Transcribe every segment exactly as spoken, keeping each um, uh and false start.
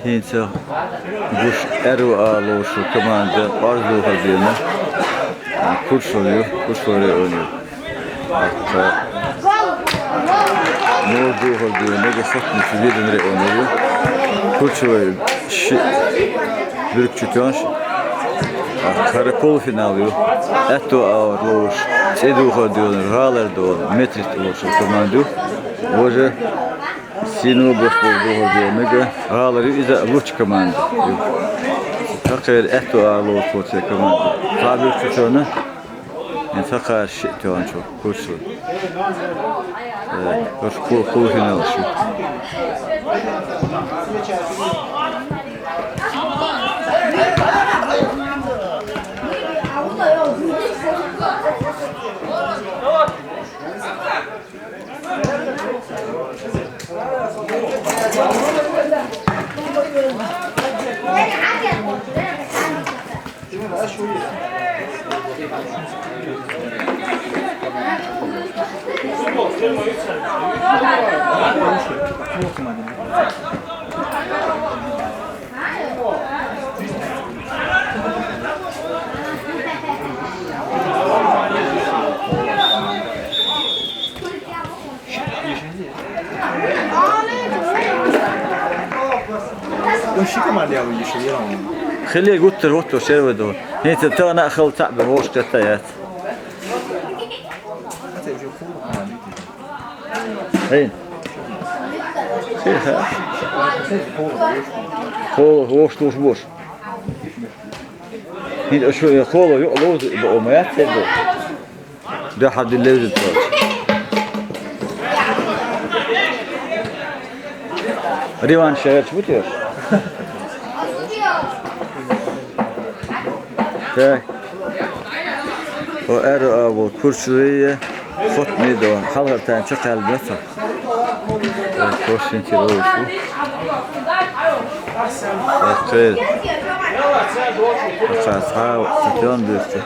ХӀинца гуш аьрру ала ловзуш йолу команда Орзухара дуьйна. Курчалой ю, Курчалойн район ю. ТӀаккха Орзухара дуьйна мега хаттанчу Веданан район ю. Курчалой шиъ буьрка чу тоьхна. ТӀаккха хӀара полуфинал ю. Аьтту агӀор ловзуш, цӀе духар дуьйна, гӀалар долу, метрит ловзуш команда ю. Важа Сино бос болу духар дуьйна мега гӀалар ю, иза лучу команда ю. Хьакхера аьтту агӀор ловзуш цхьа команда. Цхьа буьрка чу тоьхна, хьакхара шиъ тоьхначо, Курчалой. Э, уьш пол-, полуфиналаш ю. Хилле гуттар а хӀуттуш яра вай ду. ХӀинца тахана а хала цхьаъ бен вовшах кхетта яц. ХӀей. ХӀей, ха. Хо, вовшах лууш бош. ХӀинца аша кхоло юкъа ловза бакъо ма яц церан ду. Дуьхьал дилла левза тхоьца. Реванш яц бу те? Так. О, аьрру а волу Курчалой, хотта мийдо, хьалхара тайм чекхаьлла бецо. Э, кошин тир олуш ву. Э, кхел. Аха, цхьа, цхьа тёрн дуьйцу.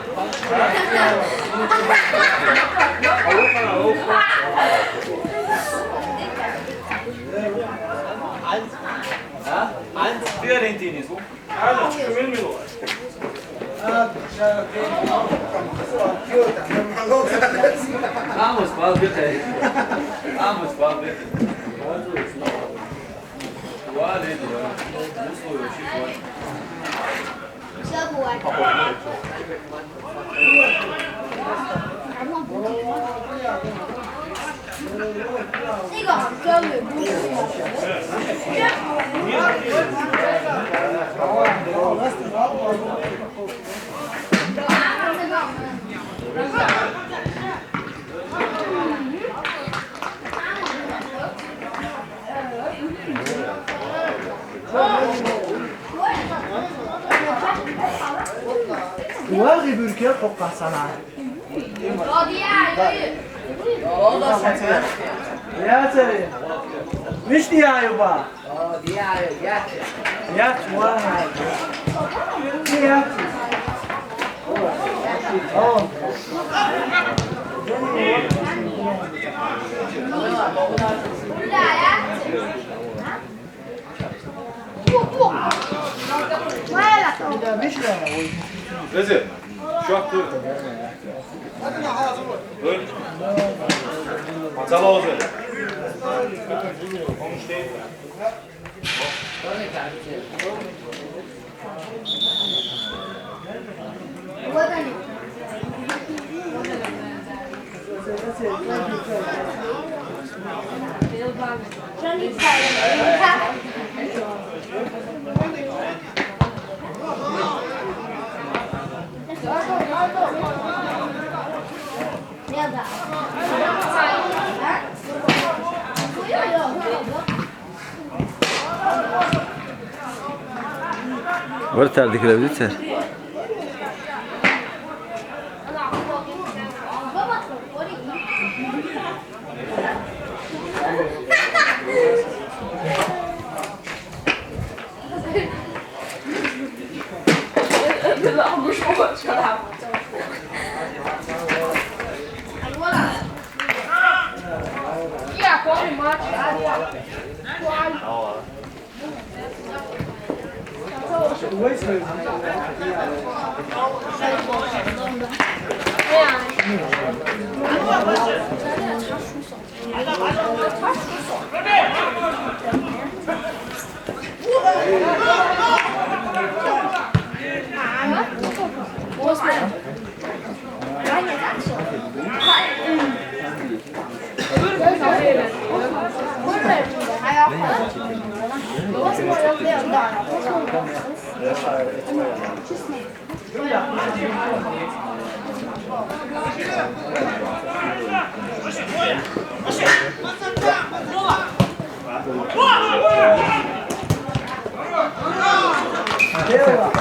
Vamos, Paulo, bitte. Vamos, Paulo, bitte. Вагъи буьркел кхоккхахь санна. Яцари? Виш дияю ба? Яц, ва. Яц. О. Резерв. Шок. Ой. Мацала озер. Вратарь дика левза цара.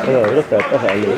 Joo, yrittää tähän yli.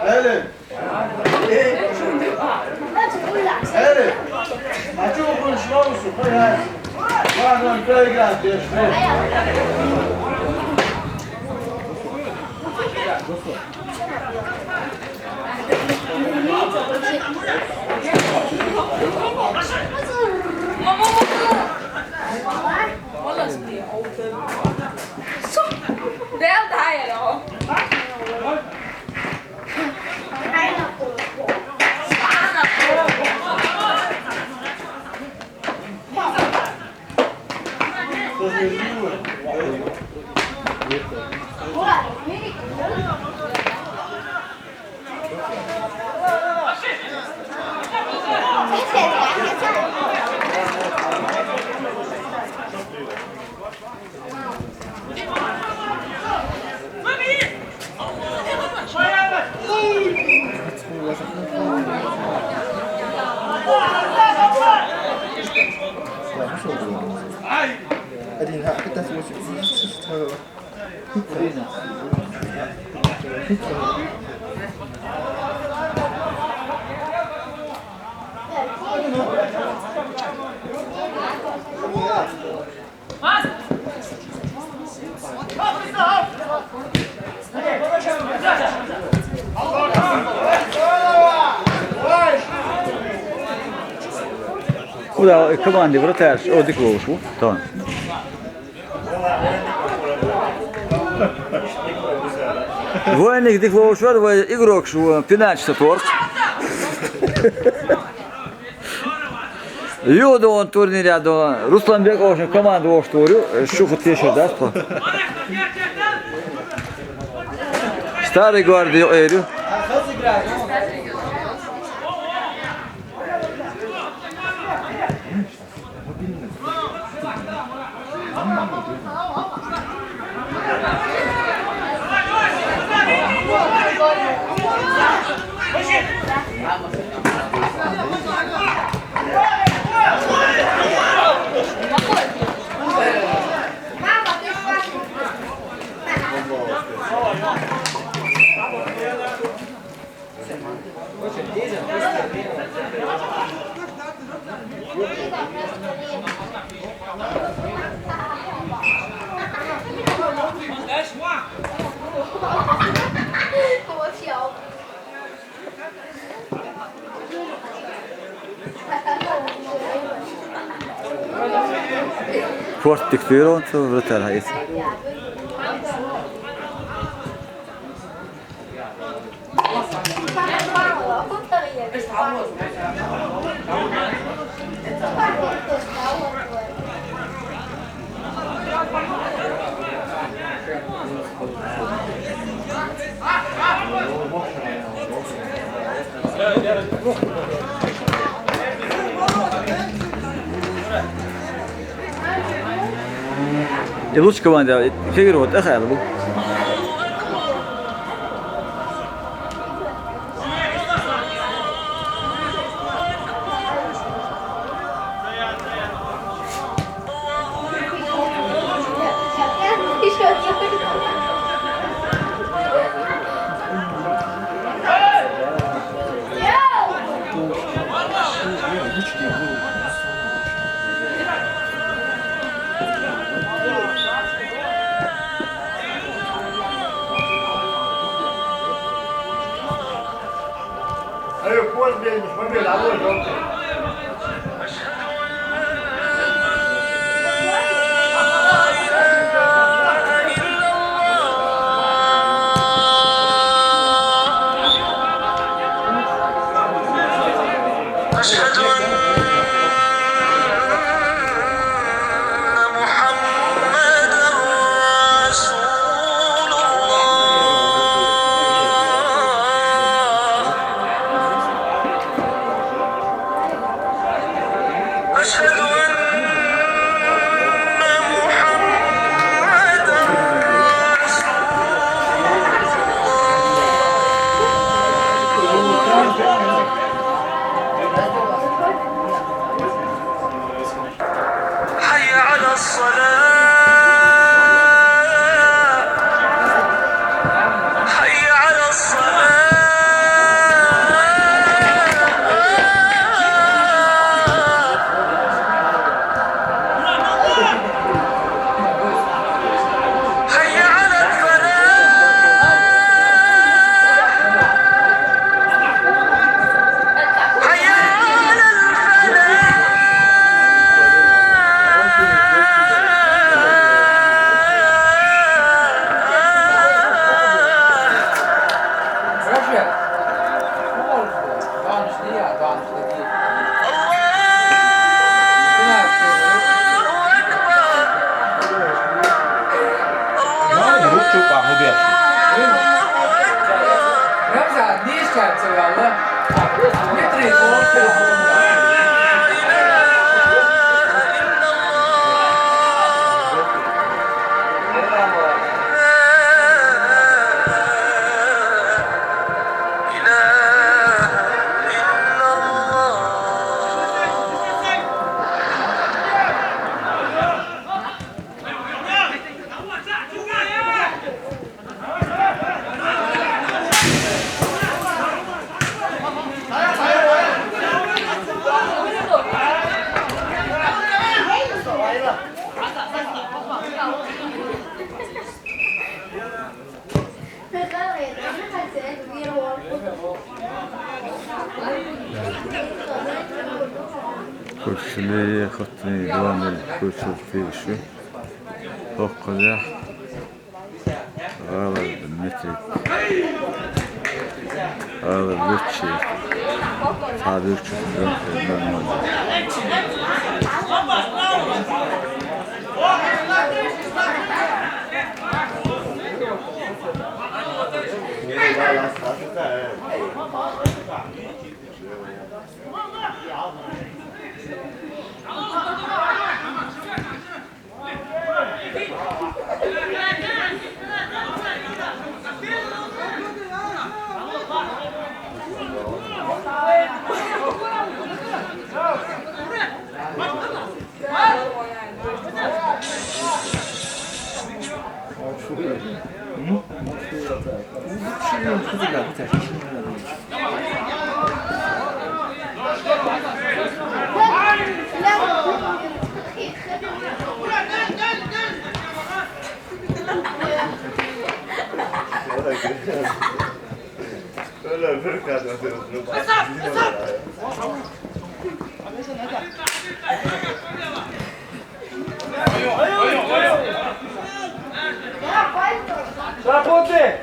Ellen! Ellen! Açık okul şuna olsun. Koy ha. Var lan, böyle geldi. Куда команде вратарь, о, дык лоуш ву. Тон. Вайниг дык лоуш вар, вай игрок шу, пенальти торг. Юдон турниря до Русланбек, ошо команда оштурю, шуфу тешер даст. Старый гвардия эрю. Корт диктует цо, вратарь хьаэца. И лучкаван да, фигура вот ахал бу. أشهد أن محمدا رسول الله. أشهد أن محمدا رسول الله. حي على الصلاة. حي على الصلاة. حي على الفلاح. حي على الفلاح. Курсули, хатни, главный курсули фиши. Хоккадя. ГӀалар Дмитрий. ГӀалар Лучи. Цхьа дурчу нормально. Öyle bir kadın. Работай!